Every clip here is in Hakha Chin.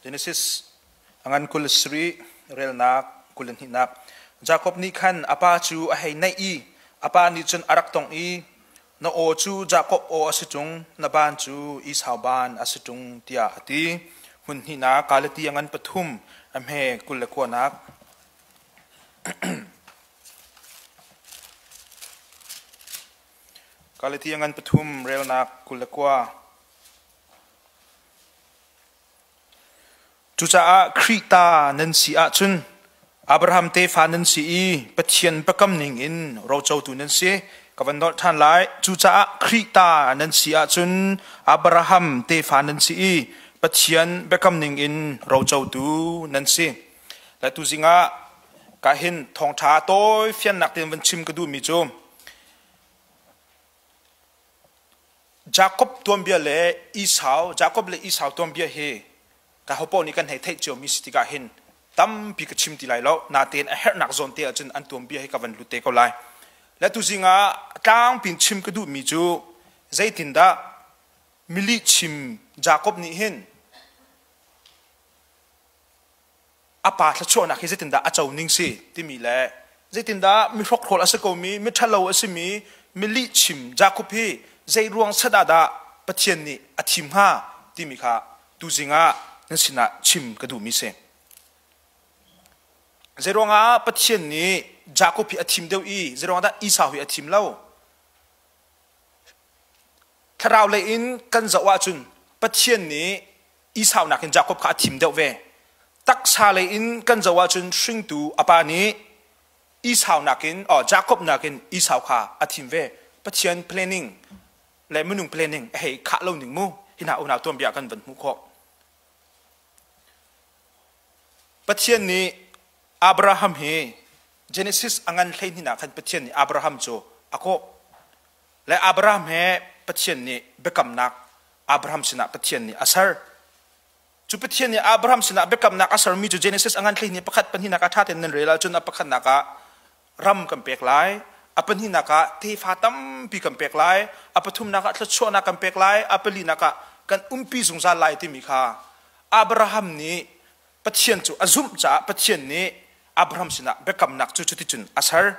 Genesis a ngan 27 relnak 22nak. Jakob nih khan a pa cu a hei naih i a pa nih cun a rak tongh i, Na aw cu Jakob aw a si ṭung, na baan cu Esau baan a si ṭung, tiah a ti. Hmun hnihnak Galati a ngan pathum a hme 29nak. Galati a ngan pathum relnak 29. Cucaah Khrih ta nan si ahcun Abraham tefa nan si i Pathian biakam ningin rocotu nan si. Ka van nolh ṭhan lai. Cucaah Khrih ta nan si ahcun Abraham tefa nan si i Pathian biakam ningin rocotu nan si. Le tuzing ah ka hin thawngṭha tawi fiannak tein van chim ka duhmi cu Jakob tuanbia le Esau, Jakob le Esau tuanbia hi ka hopo nih kan hei theih ciomi si tikah hin tampi ka chim ti lai lo. Natein a herhnak zawn te ahcun an tuanbia hi ka van lut te ko lai. Le tuzing ah tlangpin chim ka duhmi cu zeitindah milih chim Jakob nih hin a pa thluachuahnak hi zeitindah a co ning si timi le zeitindah mi hrokhrawl a si komi miṭhalo a simi mi lihchim Jakob hi zei ruang set ah dah Pathian nih a thim hnga timi kha tuzing ah nan sinah chim ka duhmi si. Zeiruangah Pathian nih Jakob hi a thim deuh i zeiruangah dah Esau hi a thim lo? Thlarau lei in kan zoh ahcun Pathian nih Esau nakin Jakob kha a thim deuh ve. Taksa lei in kan zoh ahcun hringtu a pa nih Esau nakin oh Jakob nakin Esau kha a thim ve. Pathian planning le minung planning a hei khah lo ning mu. Hi hna unau tuanbia kan van hmuh khawh. Pathian nih Abraham hi Genesis a ngan 12 ah khan Pathian nih Abraham cu a kawh. Le Abraham he Pathian nih biakamnak Abraham sinah Pathian nih a ser. Cu Pathian nih Abraham sinah biakamnak a sermi cu Genesis a ngan 12 pakhat pahnihnak ah ṭha tein nan rel ahcun a pakhatnak ah ram kan pek lai, a pahnihnak ah tefa tampi kan pek lai, a pathumnak ah thluachuahnak kan pek lai, a palinak ah kan umpi zungzal lai timi kha Abraham nih Pathian cu a zumh caah Pathian nih Abraham sinah biakamnak cu cuticun a ser.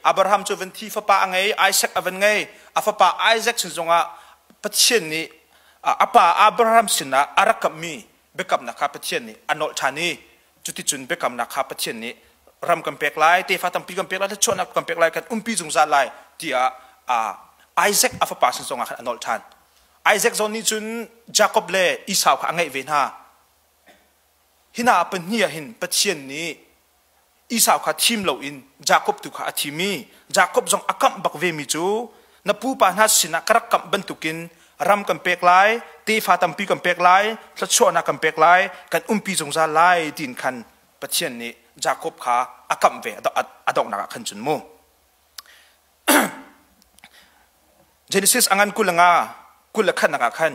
Abraham cu van thi fapa a ngei, Isaac a van ngei. A fapa Isaac sin zongah Pathian nih a pa Abraham sinah a rak kamhmi biakamnak kha Pathian nih a nolh ṭhan i cuticun biakamnak kha Pathian nih ram kan pek lai, tefa tampi kan pek lai, thluachuahnak kan pek lai, kan umpi zungzal lai tiah Isaac a fapa sin zongah khan a nolh ṭhan. Isaac zong nih cun Jakob le Esau kha a ngeih ve hna. Hi hna pahnih ah hin Pathian nih Esau kha thim loin Jakob tu kha a thim i Jakob zong a kamh bak vemi cu na pupa hna sinah ka rak kamh bantukin ram kan pek lai, tefa tampi kan pek lai, thluachuahnak kan pek lai, kan umpi zungzal lai tiin khan Pathian nih Jakob kha a kamh ve a donghnak ah khan cun mu. Genesis a ngan 25 21 ah khan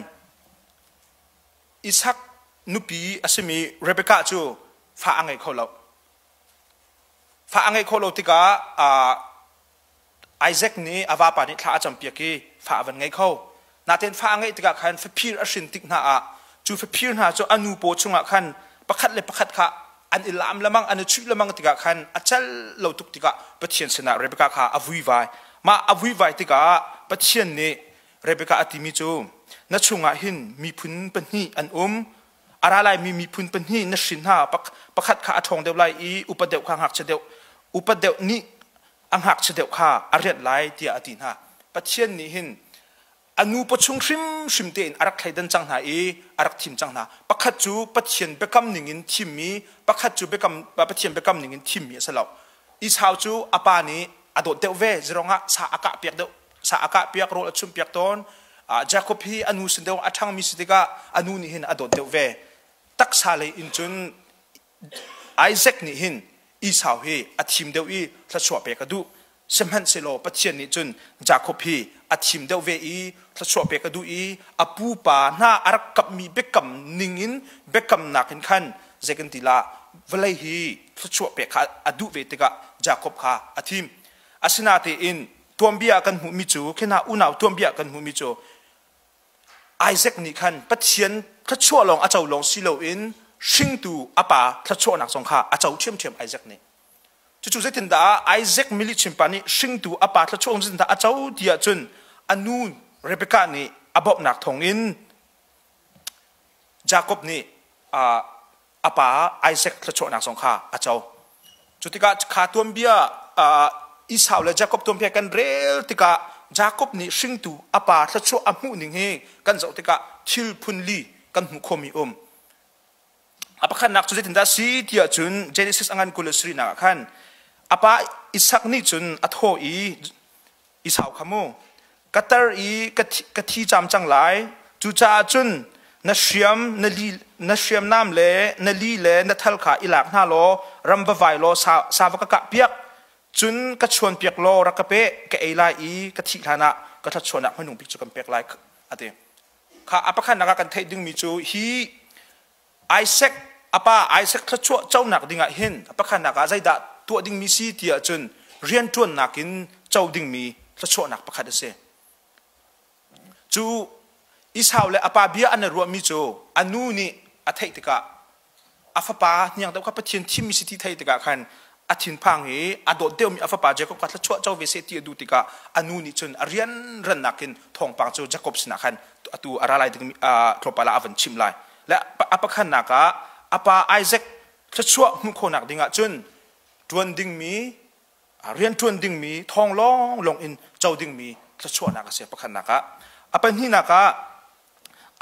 Isak nupi a simi Rebekah cu fa a ngei kho lo. Fa a ngeih khawh lo tikah Isaac nih a vapa nih thla a campiak i fa a van ngei kho. Natein fa a ngeih tikah khan faphir a hrin tik hna ah cu faphir hna cu a nu paw chungah khan pakhat le pakhat kha an i lam lemang an i chuih lemang tikah khan a cel lo tuk tikah Pathian sinah Rebekah kha a vuivai. Mah a vuivai tikah Pathian nih Rebekah a timi cu na chungah hin miphun pahnih an um a ra laimi miphun pahnih na hrin hna pakhat kha a ṭhawng deuh lai i upa deuh kha ngakchia deuh upa deuh nih a ngakchia deuh kha a rianh lai tiah a ti hna Pathian nih hin a nu pawchung hrimhrim tein a rak thleidan cang hna i a rak thim cang hna pakhat cu Pathian biakam ningin thimmi pakhat cu biakam Pathian biakam ningin thimmi a si lo Esau cu a pa nih a dawt deuh ve zirongah sa a kah piak deuh sa a kah piak rawl a chumh piak tawn Jacob hi a nu sin deuh a ṭhangmi si tikah a nu nih hin a dawt deuh ve taksa lei in cun Isaac nih hin Esau hi a thim deuh i thluachuah pek a duh sihmanhsehlaw Pathian nih cun Jacob hi a thim deuh ve i thluachuah pek a duh i a pupa hna a rak kamhmi biakam ningin biakamnak in khan zei kan ti la vawlei hi thluachuah pek kha a duh ve tikah Jacob kha a thim asinatein tuanbia kan hmuhmi cu khi hna unau tuanbia kan hmuhmi cu Isaac nih khan Pathian thluachuah lawng a co lawng si loin Hringtu a pa thluachuahnak zong kha a co ṭhiamṭhiam Isaac nih. Cucu zeitindah Isaac milihchimpa nih hringtu a pa thluachuah zeitindah a co ti ahcun a nu Rebekah nih a bawmhnak thawngin Jakob nih a pa Isaac thluachuahnak zong kha a co. Cu tikah kha tuanbia Esau le Jakob tuanbia kan rel tikah Jakob nih hringtu a pa thluachuah a hmuh ning hi kan zoh tikah thil phun li kan hmuh khomi um. A pakhatnak cu zeitindah a si tiah cun Genesis a ngan 27 ah khan a pa Isak nih cun a thawh i Esau kha mu ka tar i ka thi cam cang lai, cucaah cun na hriam na li na hriamnam le na li le na thal kha i lak hna law ram va vai law sa, sa va ka kah piak, cun ka chuan piak law rak ka pe, ka ei lai i ka thih hlan ah ka thluachuahnak hmanung bik cu kan pek lai, a ti. Kha a pakhatnak ah kan theih dingmi cu hi Isaac a pa Isaac thluachuah conak dingah hin a pakhatnak ah zeidah tuah dingmi si ti ahcun rianṭuannak in co dingmi thluachuahnak pakhat a si. Cu Esau le a pa bia an i ruahmi cu a nu nih a theih tikah a fapa hniang deuh kha Pathian thimmi si ti theih tikah khan a thinphang i a dawt deuhmi a fapa Jakob kha thluachuah co ve seh ti a duh tikah a nu nih cun a rianrannak in thawngpang cu Jakob sinah khan atu a ra lai dingmi tlawmpal ah a van chimh lai. Le a pakhatnak ah a pa Isaac thluachuah hmuh khawhnak dingah cun ṭuan dingmi rianṭuan dingmi thawng lawnglawng in co dingmi thluachuahnak a si pakhatnak ah. A pahnihnak ah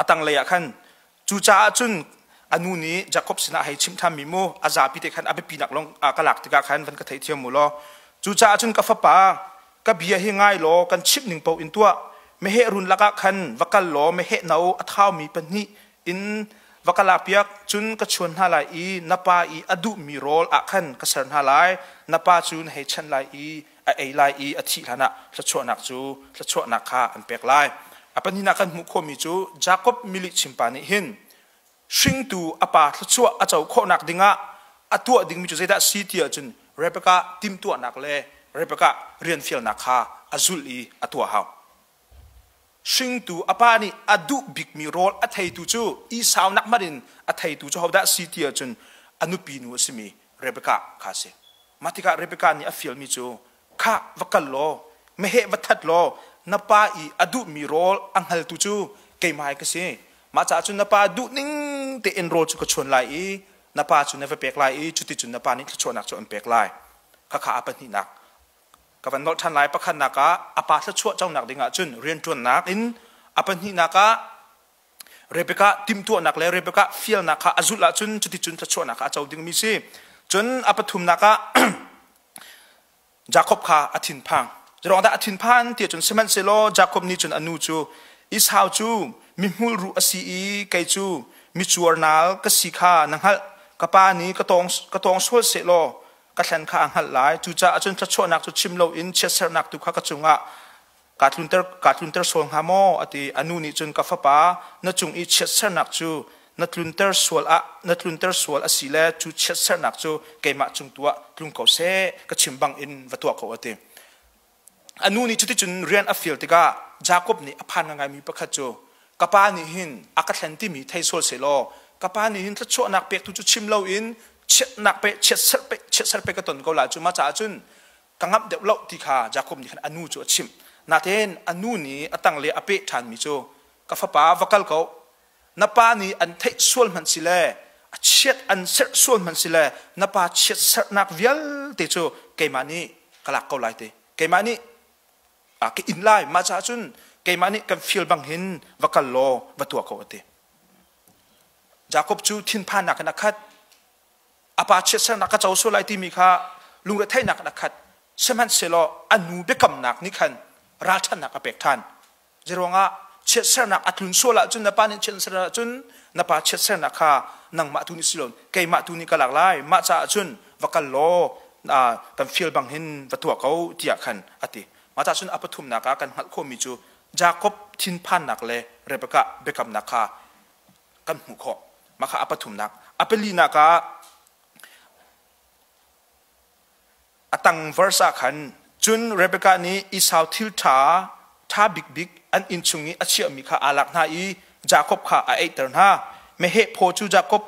a tanglei ah khan cucaah cun a nu nih Jakob sinah a hei chimh ṭhanmi mu a zapi te khan a biapinak lawng ka lak tikah khan van ka theithiam mu law, cucaah cun ka fapa, ka bia hi ngai law kan chimh ning paoh in tuah. Meheh run lakah khan va kal law meheh no a thaumi pahnih in va ka lakpiak, cun ka chuan hna lai i na pa i a duhmi rawl ah khan ka ser hna lai. Na pa cu na hei chanh lai i a ei lai i a thih hlanah thluachuahnak cu thluachuahnak kha an pek lai. A pahnihnak kan hmuh khawhmi cu Jakob milihchimpa nih hin hringtu a pa thluachuah a co khawhnak dingah a tuah dingmi cu zeidah si ti ahcun Rebekah timhtuahnak le Rebekah rianfialnak kha a zulh i a tuah hau. Hringtu a pa nih a duh bikmi rawl a theitu cu Esau nak hmanh in a theitu cu hodah si ti ahcun a nupi nu a simi Rebekah kha a si. Mah tikah Rebekah nih a fialmi cu, "Khah, va kal law meheh va that law na pa i a duhmi rawl a hngaltu cu keimah hi ka si. Mah caah cun na pa duh ning tein rawl cu ka chuan lai i na pa cu na va pek lai i cuticun na pa nih thluachuahnak cu an pek lai." Khakha a pahnihnak ka van nolh ṭhan lai. Pakhatnak ah a pa thluachuah conak dingah cun rianṭuannak in, a pahnihnak ah Rebekah timhtuahnak le Rebekah fialnak kha a zulh ahcun cuticun thluachuahnak kha a co dingmi si. Cun a pathumnak ah Jakob kha a thinphang. Zeiruang dah a thinphan ti ahcun sihmanhsehlaw Jakob nih cun a nu cu, Esau cu mihmul ruh a si i kei cu micuarnal ka si kha na hngalh. Ka pa nih ka tawng, ka tawng sual sehlaw ka thlen kha a hngalh lai. Cucaah cun thluachuahnak cu chim loin chiatsernak tu kha ka cungah kaa tlunter kaa tlunter sual hnga maw, a ti. A nu nih cun, ka fapa, na cung i chiatsernak cu na tlunter sual ah na tlunter sual a si le cu chiatsernak cu keimah cung tu ah tlung ko seh, ka chim bang in va tuah ko, a ti. A nu nih cuticun rian a fial tikah Jakob nih a phan ngaingaimi pakhat cu ka pa nih hin a ka thlen timi thei sual sehlaw ka pa nih hin thluachuahnak pektu cu chim loin chiatnak pe chiatserh pe chiatserh pe ka ton ko lai cu, mah caah cun ka ngamh deuh lo ti kha Jakob nih khan a nu cu a chimh. Natein a nu nih a tang le a peh ṭhanmi cu ka fapa, va kal ko, na pa nih an theih sual hmanh si le a chiat an serh sual hmanh si le na pa chiat serhnak vialte cu keimah nih ka lak ko lai te, keimah nih ka in lai. Mah caah cun keimah nih kan fial bang hin va kal law va tuah ko, a ti. Jakob cu thinphannak in a khat. A pa chiatsernak ka co sual lai timi kha lungretheihnak in a khat. Sihmanhsehlaw a nu biakamnak nih khan ralṭhatnak a pek ṭhan. Zeiruangah chiatsernak a tlun sual ahcun, na pa nih chiatsernak ahcun na pa chiatsernak kha nangmah tu nih si loin keimah tu nih ka lak lai. Mah caah cun va kal law kan fial bang hin va tuah ko, tiah khan a ti. Mah caah cun a pathumnak ah kan hngalh khawhmi cu Jakob thinphannak le Rebekah biakamnak kha kan hmuh khawh. Mah kha a pathumnak. A palinak ah a tang verse ah khan cun Rebekah nih Esau thil ṭha ṭha bikbik an inn chung i a chiahmi kha aa lak hna i Jakob kha a eiter hna. Meheh phaw cu Jakob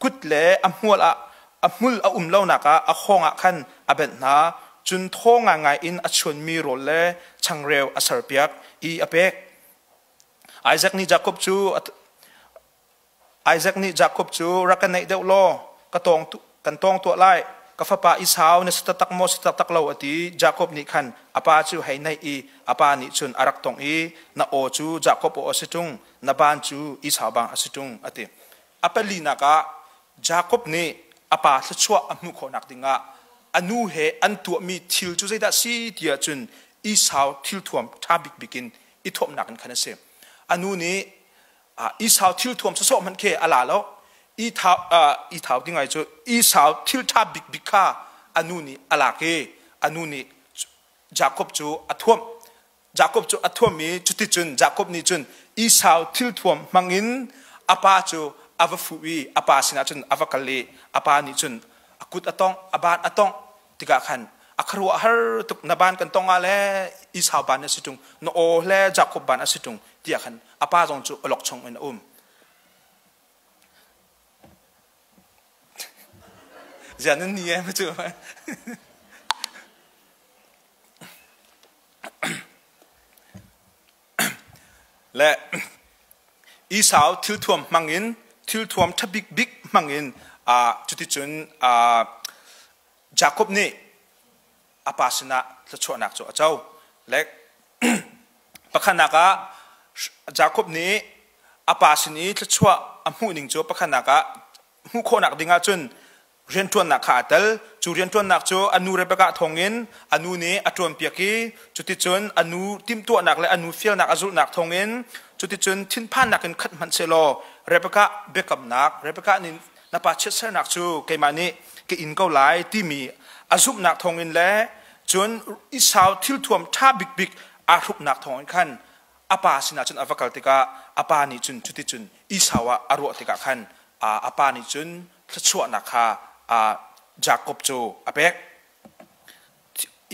kut le a hmual ah a hmul a um lonak ah a hawng ah khan a benh hna. Cun thaw ngaingai in a chuanmi rawl le changreu a serpiak i a pek. Isaac nih Jakob cu Isaac nih Jakob cu rak ka naih deuh law ka tawng kan tawng tuah lai. Ka fapa Esau na si taktak maw si taktak lo a ti. Jakob nih khan a pa cu hei naih i a pa nih cun a rak tongh i na aw cu Jakob aw a si ṭung, na ban cu Esau bang a si ṭung a ti. A palinak ah Jakob nih a pa thluachuah a hmuh khawhnak dingah a nu he an tuahmi thil cu zeidah si tiah cun Esau thilthuam ṭha bikbik in i thuamnak in khan a si. A nu nih Esau thilthuam sawsawh hmanh khi a la lo. I thau i thau ti ngai cu Esau thil ṭha bikbik kha a nu nih a lak i a nu nih Jakob cu a thuamh. Jakob cu a thuam i cuticun Jakob nih cun Esau thilthuam hmangin a pa cu a va fuh i a pa sinah cun a va kal i a pa nih cun a kut a tongh, a ban a tongh tikah khan a khuaruahhar tuk na ban kan tong ah le Esau ban a si ṭung, na aw le Jakob ban a si ṭung tiah khan a pa zong cu awlokchong in a um. Zia nan ni eh cu. Le Esau thilthuam hmangin thilthuam ṭha bikbik hmangin cuticun Jakob nih a pa sinah thluachuahnak cu a co. Le pakhatnak ah Jakob nih a pa sin i thluachuah a hmuh ning cu pakhatnak ah hmuh khawhnak ding ahcun rianṭuannak kha aa tel. Cu rianṭuannak cu a nu Rebekah thawngin a nu nih a ṭuanpiak i cuticun a nu timhtuahnak le a nu fialnak a zulhnak thawngin cuticun thinphannak in khat hmanh sehlaw Rebekah biakamnak Rebekah nih na pa chiatsernak cu keimah nih ka in ko lai timi a zumhnak thawngin le cun Esau thilthuam ṭha bikbik aa hruknak thawngin khan a pa sinah cun a va kal tikah a pa nih cun cuticun Esau ah a ruah tikah khan a pa nih cun thluachuahnak kha Jakob cu a pek.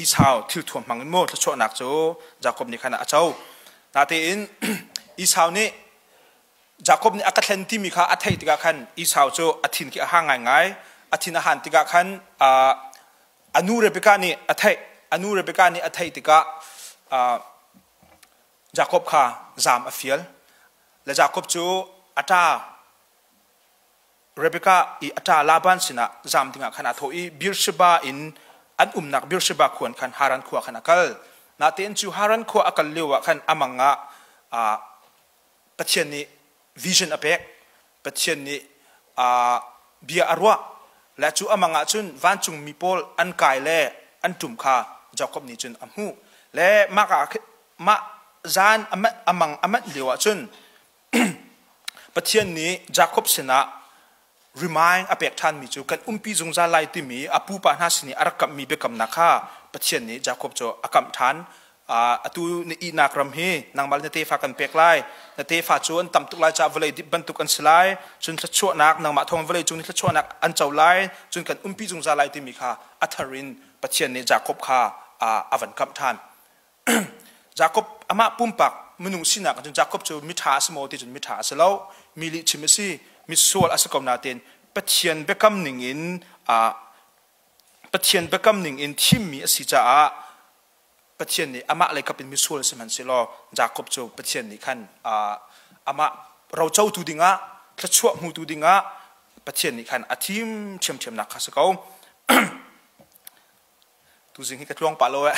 Esau thilthuam hmang in maw thluachuahnak cu Jakob nih khan a co. Natein Esau nih Jakob nih a ka thlen timi kha a theih tikah khan Esau cu a thin khi a hang ngaingai. A thin a han tikah khan a nu Rebekah nih a theih. A nu Rebekah nih a theih tikah Jakob kha zaam a fial. Le Jakob cu a ṭa Rebekah i a ṭa Laban sinah zaam dingah khan aa thawh i Beersheba in an umnak Beersheba khua in khan Haran khua khan a kal. Natein cu Haran khua a kal lio ah khan a mang ah Pathian nih vision a pek. Pathian nih bia a ruah. Le cu a mang ah cun vancungmi pawl an kai le an ṭum kha Jakob nih cun a hmuh. Le mah mah zan a mang a manh lio ah cun Pathian nih Jakob sinah remind a pek ṭhanmi cu kan umpi zungzal lai timi a pupa hna sin i a rak kamhmi biakamnak kha Pathian nih Jakob cu a kamh ṭhan. Atu na ihnak ram hi nangmah le na tefa kan pek lai. Na tefa cu an tam tuk lai caah vawlei dip bantuk an si lai. Cun thluachuahnak nangmah thawng vawlei cung nih thluachuahnak an co lai. Cun kan umpi zungzal lai timi kha a thar in Pathian nih Jakob kha a van kamh ṭhan. Jakob amah pumpak minung sinak ahcun Jakob cu miṭha a si maw ti cun miṭha a si lo, mi lihchim a si, misual a si ko nain Pathian biakam ningin Pathian biakam ningin thimmi a si caah Pathian nih amah leikap in misual sihmanhsehlaw Jakob cu Pathian nih khan amah rocotu dingah thluachuah hmutu dingah Pathian nih khan a thim ṭhiamṭhiamnak kha si ko. Tuzing hi ka tluang pah lo eh.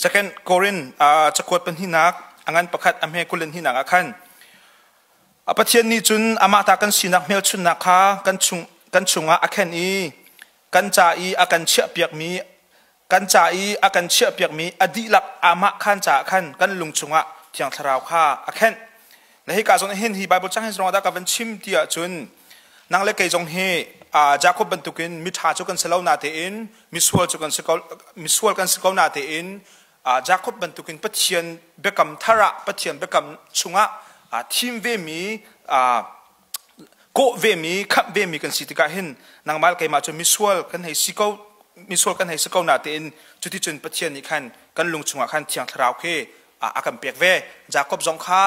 Second Korin cakuat pahnihnak a ngan pakhat a hme kulin hinak ah khan a Pathian nih cun amah ta kan sinak hmelchunhnak kha kan chung kan chungah a khen i kan ca i a kan chiahpiakmi Kan ca i a kan chiahpiakmi a dihlak amah khan caah khan kan lung chungah Thiang Thlarau kha a khenh. Na hika zong hin hi Bible cang hin zong dah ka van chim ti ahcun nang le kei zong hi Jacob bantukin miṭha cu kan si lo natein misual cu kan si ko misual kan si ko natein Jacob bantukin Pathian biakam thar ah Pathian biakam chungah thim vemi kawh vemi khamh vemi kan si tikah hin nangmah le keimah cu misual kan hei si ko. misual kan hei si ko na tein cuticun Pathian nih khan kan lung chungah khan Thiang Thlarau khi a kan pek ve. Jakob zong kha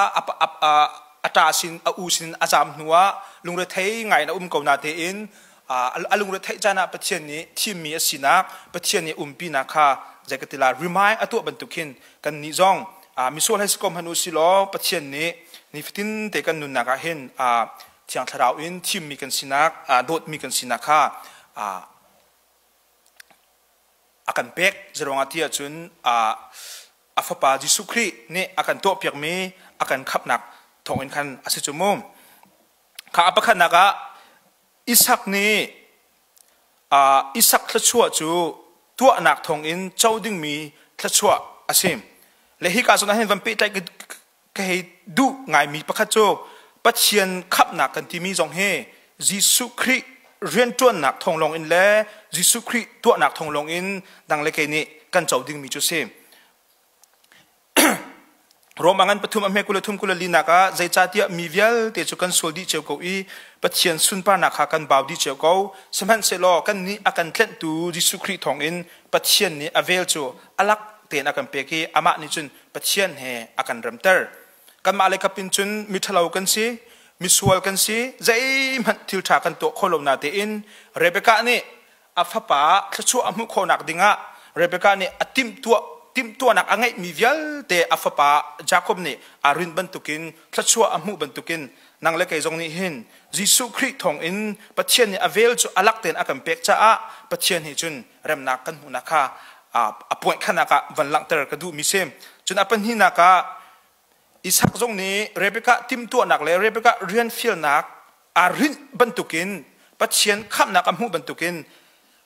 a ṭa sin a u sin a zam hnuah lungrethei ngai in a um ko na tein a lungretheih caan ah Pathian nih thimmi a sinak Pathian nih umpinak kha zei ka ti la remind a tuah bantuk khin kan nih zong misual hei si ko hmanh u si law Pathian nih nifatin te kan nunnak ah hin Thiang Thlarau in thimmi kan sinak dawtmi kan sinak kha a kan pek. Zeruangah ti ahcun a fapa Jesuh Khrih nih a kan tuahpiakmi a kan khamhnak thawngin khan a si cu mu. Kha a pakhatnak ah Isak nih Isak thluachuah cu tuahnak thawngin co dingmi thluachuah a si. Le hika zawn ah hin van pehtlaih ka hei duh ngaimi pakhat cu Pathian khamhnak kan timi zong hi Jesuh Khrih rianṭuannak thawng lawng in le Jesuh Khrih tuahnak thawng lawng in dang le kei nih kan co dingmi cu si. Roma ngan pathum a hme kul le thum kul le linak ah zeicahtiah mi vialte cu kan sual dih cio ko i Pathian sunparnak kha kan bau dih cio ko. Sihmanhsehlaw kannih a kan tlenhtu Jesuh Khrih thawngin Pathian nih a vel cu a lak tein a kan pek i amah nih cun Pathian he a kan remter. Kanmah le kap in cun miṭhalo kan si, misual kan si, zeihmanh thil ṭha kan tuah kho lo na tein Rebekah nih a fapa thluachuah a hmuh khawhnak dingah Rebekah nih a timhtuah timhtuahnak a ngeihmi vialte a fapa Jakob nih aa rinh bantukin thluachuah a hmuh bantukin nang le kei zong nih hin Jesuh Khrih thawngin Pathian nih a vel cu a lak tein a kan pek caah Pathian nih cun remnak kan hmuhnak kha a point khanak ah van langhter ka duhmi si. Cun a pahnihnak ah Isak zong nih Rebekah timhtuahnak le Rebekah rian fialnak aa rinh bantukin Pathian khamhnak a hmuh bantukin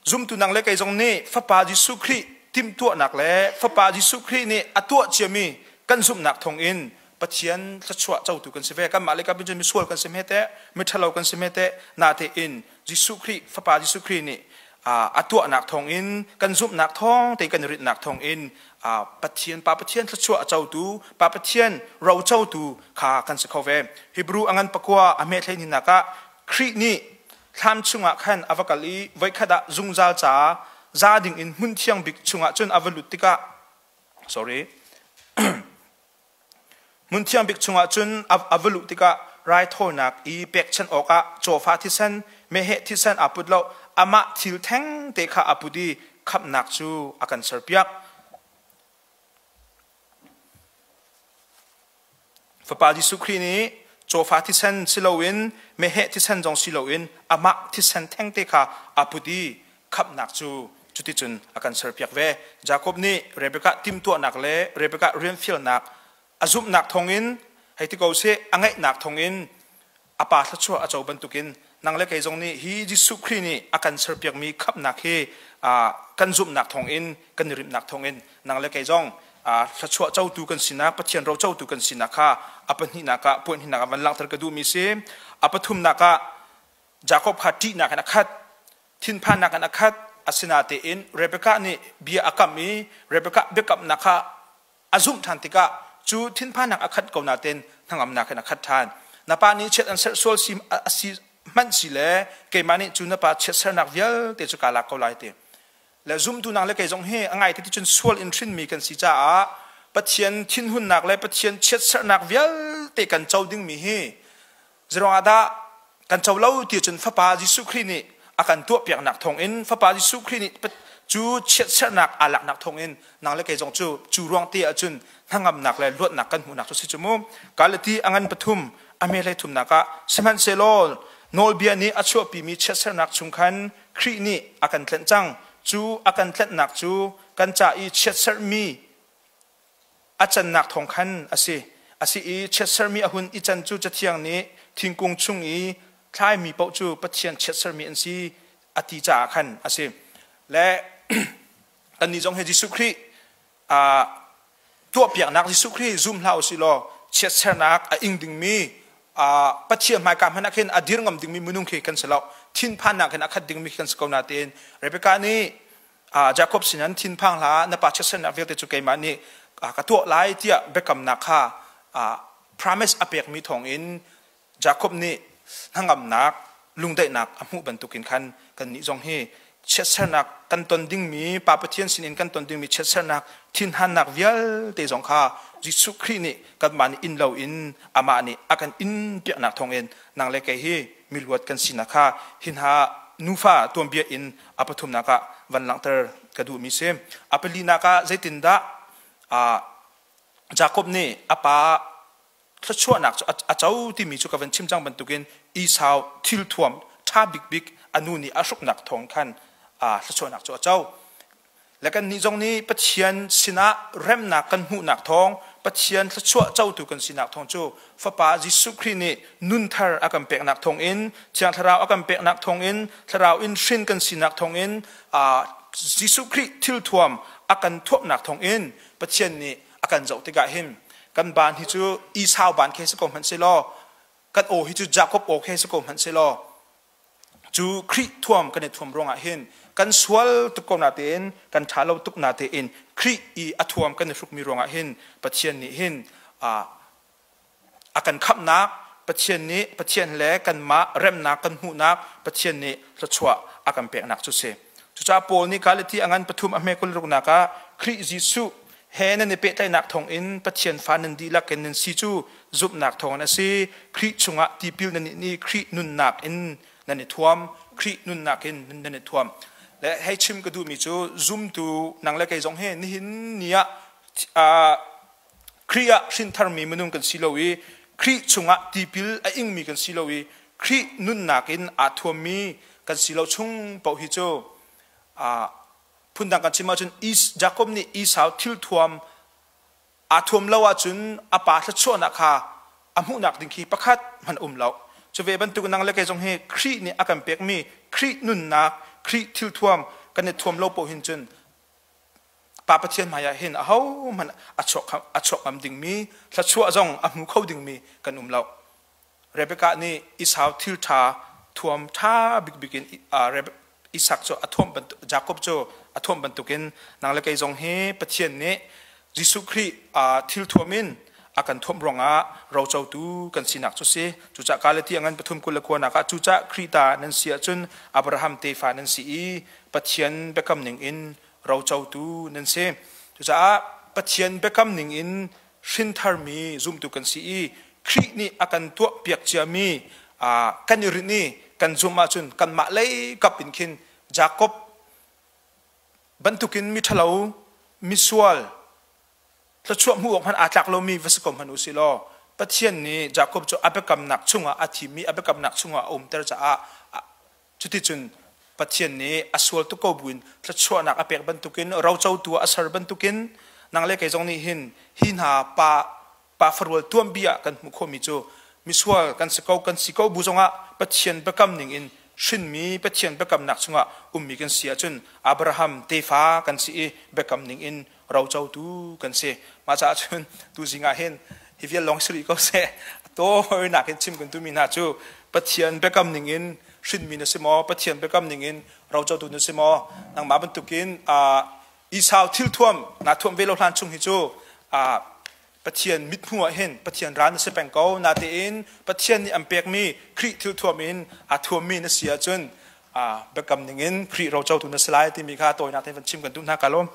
zumtu nang le kei zong nih Fapa Jesuh Khrih timhtuahnak le Fapa Jesuh Khrih nih a tuah ciami kan zumhnak thawngin Pathian thluachuah cotu kan si ve. Kanmah le kan cun misual kan si hme teh, miṭhalo kan si hme teh, natein Jesuh Khrih Fapa Jesuh Khrih nih a tuahnak thawngin kan zumhnak thawng te kan rinhnak thawngin Pathian Pa Pathian thluachuah a cotu Pa Pathian ro cotu kha kan si kho ve. Hebrew a ngan pakua a hme thlei nak ah Khrih nih thlam chungah khan a va kal i voikhat ah zungzal ca za ding in hmun thiang bik chungah cun a va lut tikah sorry Hmun thiang bik chungah cun a va luh tikah raithawinak i pekchanh awkah cawfa thisen, meheh thisen aa put lo, amah thil thengte kha aa put i khamhnak cu a kan serpiak. Fapa Jesuh Khrih nih cawfa thisen si loin meheh thisen zong si loin amah thisen thengte kha aa put i khamhnak cu cuticun a kan serpiak ve. Jakob nih Rebekah timhtuahnak le Rebekah rianfialnak a zumhnak thawngin hei ti ko sih a ngeihnak thawngin a pa thluachuah a co bantukin nang le kei zong nih hi Jesuh Khrih nih a kan serpiakmi khamhnak hi kan zumhnak thawngin kan i rimhnak thawngin nang le kei zong thluachuah cotu kan sinak Pathian ro cotu kan sinak kha a pahnihnak ah point hinak ah van langhter ka duhmi si. A pathumnak ah Jakob kha ṭihnak in a khat thinphannak in a khat. Asinatein Rebekah nih bia a kam i Rebekah biakamnak kha a zumh ṭhan tikah cu thinphannak a khat ko nain hnangamnak in a khat ṭhan. Na pa nih chiat an serh sual si a si hmanh si le keimah nih cu na pa chiatsernak vialte cu kaa lak ko lai ti. Le zumtu nang le kei zong hi a ngai ti cun sual in hrinmi kan si caah Pathian thinhunnak le Pathian chiatserhnak vialte kan co dingmi hi Zeruangah dah kan co lo ti cun Fapa Jesuh Khrih nih a kan tuahpiaknak thawngin Fapa Jesuh Khrih nih cu chiatserhnak aa laknak thawngin nang le kei zong cu cu ruang te ahcun hnangamnak le luatnak kan hmuhnak cu si cu mu. Galati a ngan pathum a hme hlei thumnak ah sihmanhsehlaw nawlbia nih a chuahpimi chiatserhnak chung khan Khrih nih a kan tlenh cang. Cu a kan tlenhnak cu kan ca i chiatserhmi A cannak thawng khan a si. A si i chiatsermi a hun i can cu Cathiang nih thingkung chung i thlaimi paoh cu Pathian chiatsermi an si a ti caah khan a si. Le kannih zong hi Jesuh Khrih tuahpiaknak Jesuh Khrih zum hlah usih law chiatsernak a ing dingmi Pathian hmaika hmanh ah khin a dir ngam dingmi minung khi kan si lo. Thinphannak in a khat dingmi kan si ko natein Rebekah nih Jakob sin an thinphang hlah na pa chiatsernak vialte cu keimah nih ka tuah lai tiah biakamnak kha promise a pekmi thawngin Jakob nih hnangamnak lungdaihnak a hmuh bantukin khan kannih zong hi Chiatsernak kan ton dingmi, Pa Pathian sinin kan ton dingmi chiatsernak, thinhannak vialte zong kha Jesuh Khrih nih kanmah nih inn loin amah nih a kan inn piaknak thawngin nang le kei hi miluat kan sinak kha hi hna nufa tuanbia in a pathumnak ah van langhter ka duhmi si. A palinak ah zeitindah Jakob nih a pa thluachuahnak cu a co timi cu ka van chim cang bantukin Esau thilthuam ṭha bikbik a nu nih a hruknak thawng khan thluachuahnak cu a co. Le kannih zong nih Pathian sinah remnak kan hmuhnak thawng, Pathian thluachuah cotu kan sinak thawng cu Fapa Jesuh Khrih nih nun thar a kan peknak thawngin, Thiang Thlarau a kan peknak thawngin, Thlarau in hrin kan sinak thawngin, Jesuh Khrih thilthuam a kan thuamnak thawngin Pathian nih a kan zoh tikah hin kan baan hi cu Esau baan khi si ko hmanh seh law kan aw hi cu Jakob aw khi si ko hmanh seh law cu Khrih thuam kan i thuam ruangah hin kan sual tuk ko natein kan ṭha lo tuk natein Khrih i a thuam kan i hrukmi ruangah hin Pathian nih hin a kan khamhnak Pathian nih Pathian le kanmah remnak kan hmuhnak Pathian nih thluachuah a kan peknak cu si. Cucaah Paul nih Galati a ngan pathum a hme kul ruknak ah Khrih Jesuh he nan i pehtlaihnak thawngin Pathian fa nan dihlak in nan si cu zumhnak thawngin a si. Khrih chungah tipil nan nih i Khrih nunnak in nan i thuam. Khrih nunnak in nan i thuam. Le hei chim ka duhmi cu zumtu nang le kei zong hi nihin ni ah Khrih ah hrintharmi minung kan si lo i Khrih chungah tipil a ingmi kan si lo i Khrih nunnak in aa thuammi kan si lo chung paoh hi cu phundang kan chim ahcun Jakob nih Esau thilthuam aa thuam lo ahcun a pa thluachuahnak kha a hmuhnak ding khi pakhat hmanh um lo. Cu ve bantuk nang le kei zong hi Khrih nih a kan pekmi Khrih nunnak, Khrih thilthuam kan i thuam lo paoh hin cun Pa Pathian hmaiah hin ahohmanh a chuak ngam dingmi thluachuah zong a hmu kho dingmi kan um lo. Rebekah nih Esau thil ṭha thuam ṭha bikbik in Isak cu a thuam bantuk Jakob cu a thuam bantukin nang le kei zong hi Pathian nih Jesuh Khrih thil thuam in a kan thuamh ruangah rocotu kan sinak cu si. Cucaah Galati a ngan pathum 29 ah cucah Khrih ta nan si ahcun Abraham tefa nan si i Pathian biakam ning in rocotu nan si. Cucaah Pathian biakam ning in hrintharmi zumtu kan si i Khrih nih a kan tuahpiak ciami kan i rinh i kan zumh ahcun kanmah lei kap in khin Jakob bantukin miṭhalo, misual, thluachuah hmuh awk hmanh aa tlak lomi va si ko hmanh u sih law Pathian nih Jakob cu a biakamnak chungah a thimmi a biakamnak chungah a umter caah Cuticun Pathian nih a sual tuk ko buin thluachuahnak a pek bantukin rocotu ah a ser bantukin nang le kei zong nih hin hi hna pa pa farual tuanbia ah kan hmuh khawhmi cu misual kan si ko kan si ko bu zongah Pathian biakam ning in hrinmi Pathian biakamnak chungah ummi kan si ahcun Abraham tefa kan si i biakam ning in rocotu kan si. Mah caah cun tuzing ah hin hi vial lawng si rih ko seh. Tawinak in chim kan tumi hna cu Pathian biakam ning in hrinmi na si maw? Pathian biakam ning in rocotu na si maw? Nangmah bantukin Esau thilthuam naa thuam ve lo hlan chung hi cu Pathian mithmuh ah hin Pathian ral na si peng ko. Natein Pathian nih an pekmi Khrih thilthuam in aa thuammi na si ahcun biakam ning in Khrih rocotu na si lai timi kha tawinak tein van chim kan duh hna ka lawm.